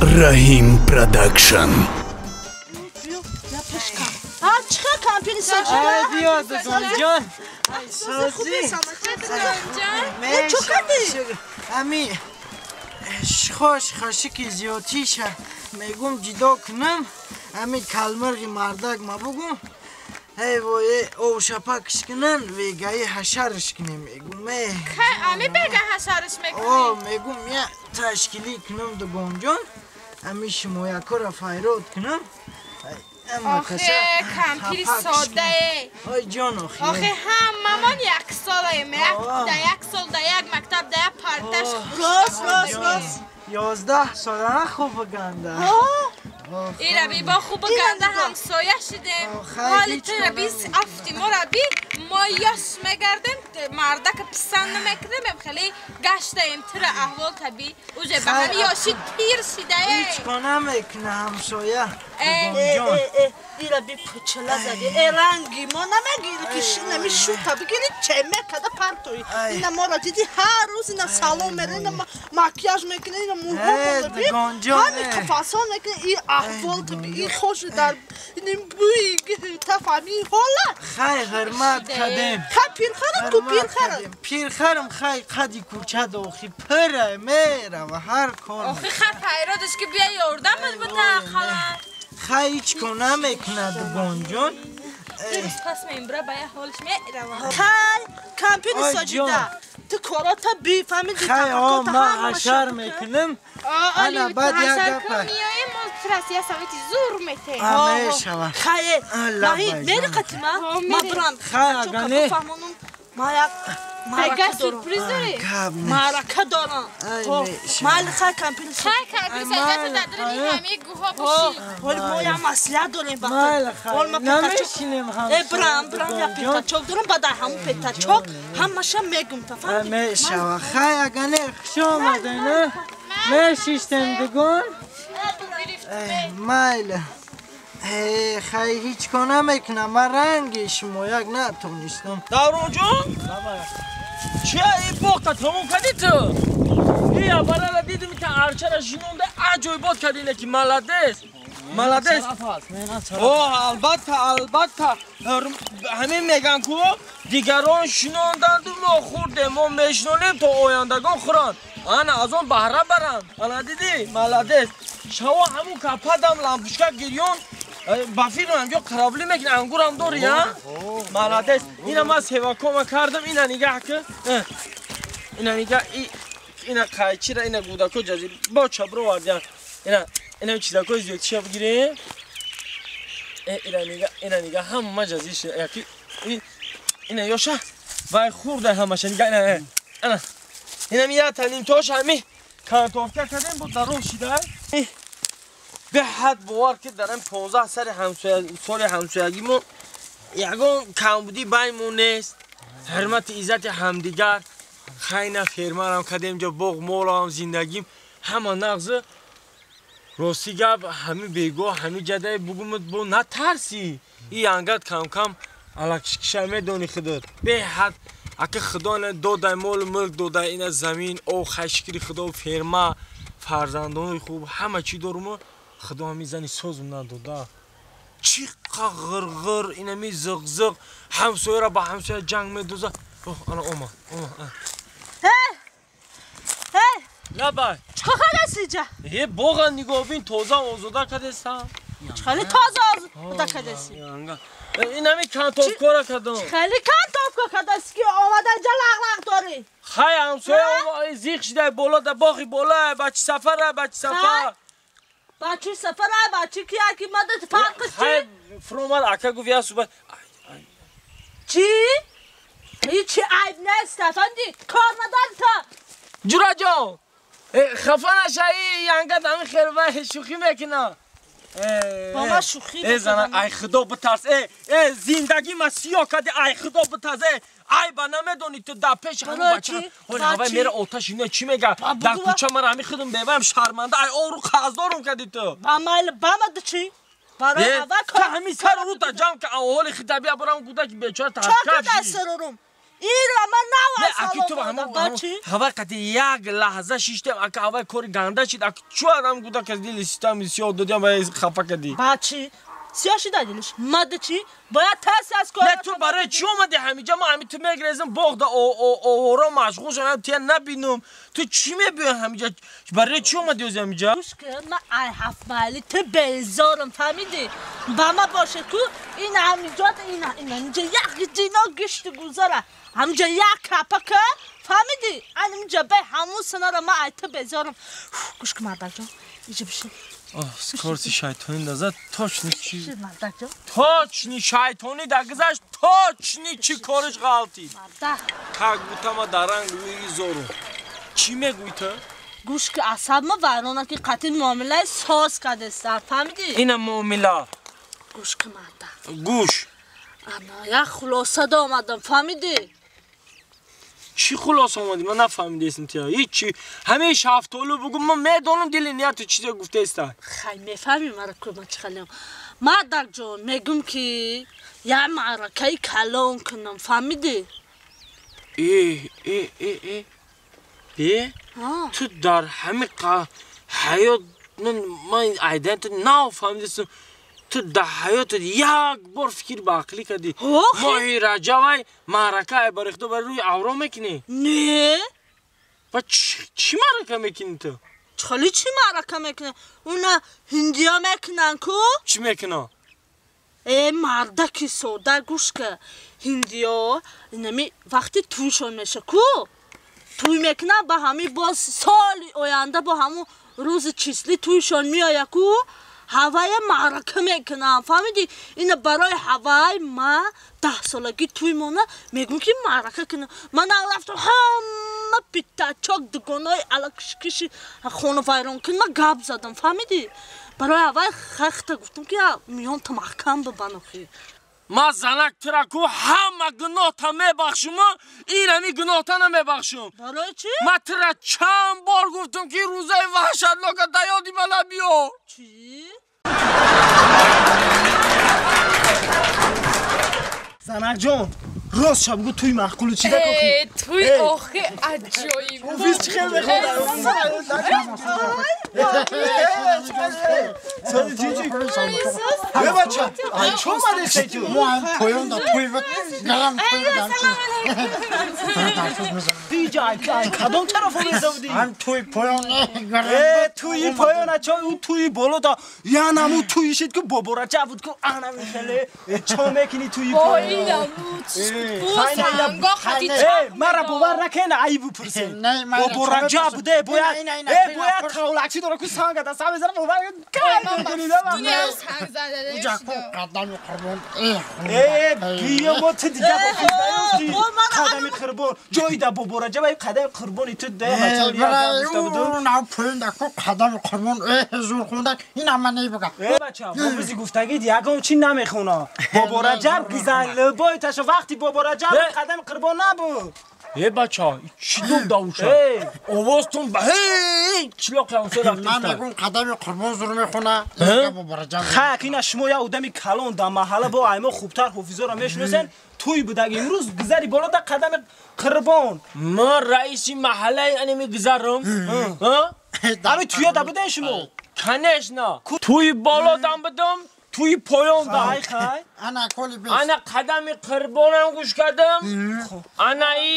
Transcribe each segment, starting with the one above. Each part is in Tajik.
Раҳим Продакшн. Чиқа кампини саҷида? Биё, дугонҷон. Созӣ. Чо кардӣ? Ами хош хашики зиёдтиша мегум ҷидо кунам, ами калмирғи мардак ма бугум. Эй вой, овшапакш кунан, вегаи ҳашарш кунем мегум. Кай ами бега ҳашарш мекунӣ? О, мегум я ташкилӣ кунам, дугонҷон. Ами шумоякора файрод кунам. Охе, кампири соддае. Ой ҷон, охе. Охе, ҳамамон яксолаем. Да як сол, да як мактаб, да як парташ. Рост, рост, рост. 11 сола хуб ганда. Ира би бо хуб ганда ҳамсоя шидем. Ҳоли ту ра би афти мо ра би мо ёш мегардем, мардака писанд намекунем, хеле гаштаем тура аҳвол таби. Уже ба ҳами ёши пир шидае. Ҳеҷ ко намекуна ҳамсоя. Ира би пучала зади. Э ранги мо намегири ки нами шута бигири чеме када партои. Ина моро диди ҳар рӯз ина салон мере, ина макияж мекуне, ина мӯҳо би. Ҳами қафасон мекуне, и аҳвол таби, и хош дар ин бӯи тафами ҳола. Хай ҳурмат кардем. Хай пирхарам ку пирхарам. Пирхарам хай қади кӯча дохи пира мерава ҳар кор. Охи хай пайродаш ки бия ёрдамат бита хала. Хай ҳеҷ ко намекунад, дугонҷон. Дурӯз пас мембра ба я ҳолш мерава. Хай кампини соҷида. Ту корота бифаҳмиди. Хай о, ман ҳашар мекунам. Ана баъд як гапа. Миёем мо трасия совети зур метем. Мешава. Хай маҳи мери қатима? Ма бурам. Хай ага не. Ма як Бега сюрприз дорӣ? Маърака дорам. Майли хай кампини. Хай кампини соҷида ту дар даруни ҳамаи гӯҳо бошӣ. Ҳоли мо як маслиҳат дорем бахт. Ҳол ма намешинем ҳамсоя. Э брам, брам як петачок дорам, баъд ҳамун петачок ҳамаша мегум та фаҳмидӣ? Мешава. Хай ага не, хуш омадед, а? Мешиштем дугон. Майли. Хай ҳеҷ ко намекунам, ман ранги шумо як натонистам. Давронҷон? Чия ин боғта тамом кардӣ ту? И аввалала дидим ки арчара шинонда аҷоибот кардӣ, ина ки молодец. Молодец. О, албатта, албатта. Ҳамин меган ку дигарон шинонданду мо хӯрдем, мо мешинонем то ояндагон хӯранд. Ана аз он баҳра баранд. Ана дидӣ? Молодец. Шаво ҳамун кападам лампушка гирён ба фикрам ҷо қараблӣ мекунӣ, ангурам дорӣ, а? Молодец. Ина ман севакома кардам, ина нигаҳ ки. Ина нигаҳ, ина қайчира, ина гудако ҷазир. Бо чабро вардиан. Ина ина чизакои зиёдтиша бигирем. Ина нигаҳ, ина нигаҳ ҳама ҷазир шуда. Яки ина ёша вай хӯрда ҳамаша нигаҳ ина. Ана. Ина мията нимтош ҳами картофка кардем бо дароз шида. Беҳад бовар ки дар ин 15 сари ҳамсоя соли ҳамсоягимон ягон камбудӣ баймон нест. Ҳурмати иззати ҳамдигар. Хайна фермарам кардем ҷо боғ молам зиндагим ҳама нағз. Рости гап ҳами бегоҳ ҳами ҷадаи бугумат бо натарсӣ. И ангат камкам алакшкиша медони худат. Беҳад ака худо на додай молу мулк додай ина замин, о хашкри худо ферма, фарзандони хуб ҳама чӣ дорум. Худо ҳами зани созум надода. Чӣ қа ғирғир, инами зиғзиғ, ҳамсояра ба ҳамсоя ҷанг медоза. Оҳ, ана омад, омад. Ҳей! Ҳей! Лабай. Чӣ кардасӣ ҷа? Е, боға нигоҳбин тоза озода кардеса. Хеле тоза озода кардасӣ. Инами кантовкора кардам. Хеле кантовка кардасӣ ки омада ҷа лағлағ дорӣ. Хай ҳамсоя зиқ шида боло да боғи бола, бачи сафара, бачи сафар. Бачи сафара, бачи кия ки мада фарқш чи? Хай фромад ака гуфт я суба. Чӣ? Ҳичи айб нест, афанди, кор надори та. Ҷура ҷон, хафа нашаи, янгат ҳамин хелва шӯхӣ мекунам. Бо ман шӯхӣ Э зана, ай худо битарс. Э, э зиндагӣ ма сиёҳ кардӣ, ай худо битарс. Э, айба намедонӣ ту дар пеши ҳамун бача. Ҳоли ҳавай мера оташ ина чӣ мега? Дар кӯча мара ҳамин худум беваям шарманда, ай ору қарздорум кардӣ ту. Ба майли бама ду чӣ? Барои ҳава Та ҳамин сару рута ҷамъ ка, ҳоли хита бия бурам гудаки бечора Чо таҳкаф када ши. сарурум? Ира ман нав салом бачи. Ҳавай қати як лаҳза шиштем, ака ҳавай кори ганда шид, ака чу адам гуда каз дили систами сиёҳ додям ва хафа кадӣ. Бачи сиёҳ шида дилиш. Мада чӣ? Бояд таси аз кор. Не ту барои чӣ омадӣ ҳамиҷа? Ман ҳами ту мегрезам боғда овора машғул шудам, тия набинам. Ту чӣ мебиёй ҳамиҷа? Барои чӣ омадӣ ози ҳамиҷа? Гӯш кун, ман ай ҳафт майли ту безорам, фаҳмидӣ? Ба ма боше ку ин ҳамиҷо ин ҳамиҷа як дино гишти гузара. Ҳамиҷа як капа ка, фаҳмидӣ? Ҳамиҷа бе ҳамун синара ман ай ту безорам. Гӯш кун мардакҷон, иҷа бишин. Скорси шайтони дазад точно чи точно шайтони дагзашт точно чи кориш ғалтид. Как будто ма даранг зору. Чӣ мегӯй ту? Гӯш ки асаб ма вайрона ки қатъи муомилаи соз кардеста, фаҳмидӣ? Ина муомила. Гӯш ки марда. Гӯш. Ана як хулоса омадам, фаҳмидӣ? Чӣ хулоса омадӣ? Ман нафаҳмидестам тия. Ҳичи. Ҳамаи шафтолу бугу ман медонам дили нияту чизе гуфтаеста. Хай мефаҳмӣ мара ку ман чӣ халем. Мардакҷон мегӯм ки як маъракаи калон кунам, фаҳмидӣ? Э. Ту дар ҳами ҳаёт ман айдан ту нафаҳмидестам. Ту дар ҳаётат як бор фикр ба ақлӣ кардӣ. Моҳи раҷабай маърака ай барихто бар рӯи авро мекунӣ? Не. Ва чӣ маърака мекунӣ ту? Чӣ чӣ маърака мекунӣ? Уна ҳиндиё мекунанд ку? Чӣ мекунанд? Э мардаки сода гӯш ка. Ҳиндиё инами вақти тӯйшон меша ку? Тӯй мекунанд ба ҳами боз соли оянда бо ҳамун рӯзи числи тӯйшон меояд ку? Ҳавая маърака мекунам, фаҳмидӣ? Ина барои ҳавай ма 10 солагӣ тӯй мона мегӯм ки маърака кунам. Ман рафтам ҳама питачок дугонаи алакшкиши хона вайрон кун ма гап задам, фаҳмидӣ? Барои ҳавай хахта гуфтам ки миёнта маҳкам бибанохи. Ма занак тура ку ҳама гуноҳта мебахшум, инами гуноҳта намебахшум. Барои чӣ? Ма тура чанд бор гуфтам ки рӯзаи ваҳшатнока да ёди ман набиё. Чӣ? Занакҷон, рост ша бугу туй маъқулу чӣ дакохи? Туй охи аҷоиб. Офис чӣ хел мехоҳад? Сози чӣ? Э бача, чӣ омадесай ту? Мо ҳам поён да туй гарам туй кадом тараф омеда будӣ? Ҳам туй поён э туи поёна чо ӯ туи боло да янаму туи шид ку бобораҷа буд ку анами хеле чо мекунӣ туи поён? Мара бовар накена айбу пурсе. Бобораҷа буде бояд э бояд тавлакчӣ дора ку санга да сам мезана бовар кай мекунӣ да қадами қурбон э биё мо ту дига қадами қурбон ҷои да бобораҷа ва қадами қурбони ту да қадами қурбон зур хунда ин ҳама небуга. Э бача ҳофизи гуфтагид ягон чӣ намехона. Бобораҷаб гизанлибой таша вақти бобораҷаб қадами қурбон набуд. Э бача чӣ дом давуша? Овозтон ба ҳей чилоқ ҳамсо рафтиста. Ман мегӯм қадами қурбон зур мехона. Бобораҷаб. Хак ина шумо як одами калон дар маҳалла бо аймо хубтар ҳофизоро мешиносен. Туй будаг имрӯз гузари боло да қадами қурбон. Ман раиси маҳаллаи ани мегузарам. Ами туя да буден шумо? Конечно. Туи боло дам будам, туи поён дам. Хай хай. Ана коли бес. Ана қадами қурбонам гӯш кардам. Ана и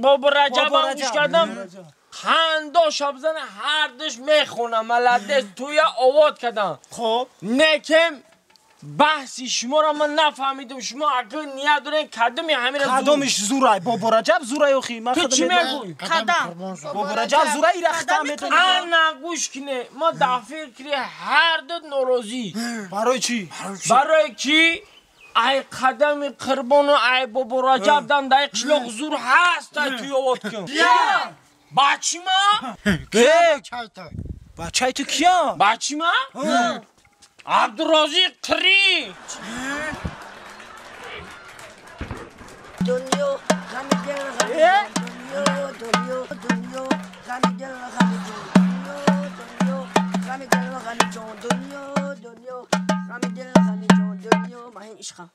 бобораҷабам гӯш кардам. Хандо шабзана ҳардуш мехонам. Маладес туя овод кардам. Хоб. Некем баҳси шуморо ман нафаҳмидам. Шумо акл ният дорен кадоми ҳамира кадомиш зурай? Бобораҷаб зурай охи? Ту чӣ мегӯй? Қадам. Бобораҷаб зурай ира хитам метонӣ. Ана гӯш кине мо дар фикри ҳарду норозӣ. Барои чӣ? Барои ки ай қадами қурбону ай бобораҷаб дан дар қишлоқ зур ҳаст ай туй овод кун. Бачима? Бачаи ту кия? Бачима? Абдурозиқ қирӣ. Дунё ғами дил ғами дунё дунё дунё ғами дил ғами ҷон дунё дунё ғами дил ғами ҷон дунё дунё ғами дил ғами ҷон дунё маҳин ишқам.